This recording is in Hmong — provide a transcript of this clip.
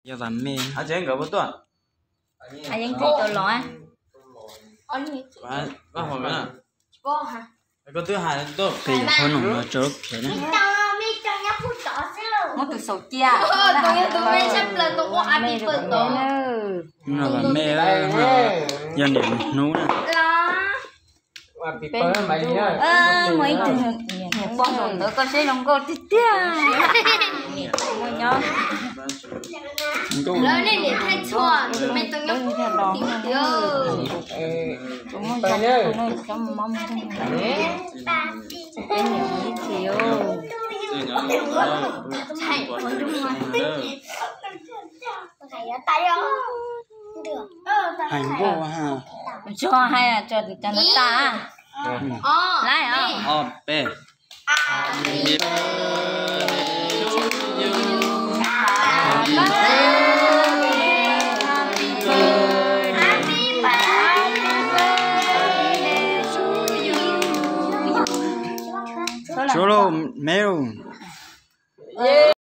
Yog vam me. Hais tsev nkawd puas tuaj? Yeej tsis tau los. Koj twb hais tuaj. Peb yuav qhob noom no rau lub khiav na. Muab tus xaus cia. Tus yog tus me tshaj plaws tus ua happy birthday. No vam me, yog niam hnub na. Muaj ib tug niam pog nkaus ntawd koj seb zoo nkauj tiag tiag. Muaj nyob. Lawv nej niam thaij txhua, tus me tau nyob tim tiag. Tus muaj zoo no cov mob mus ntag. Peb niam ib txhis. Hais nkauj ha. Tso hais, tso no tas. Laib os. Ob peb. Tsuav lauj, me lauj.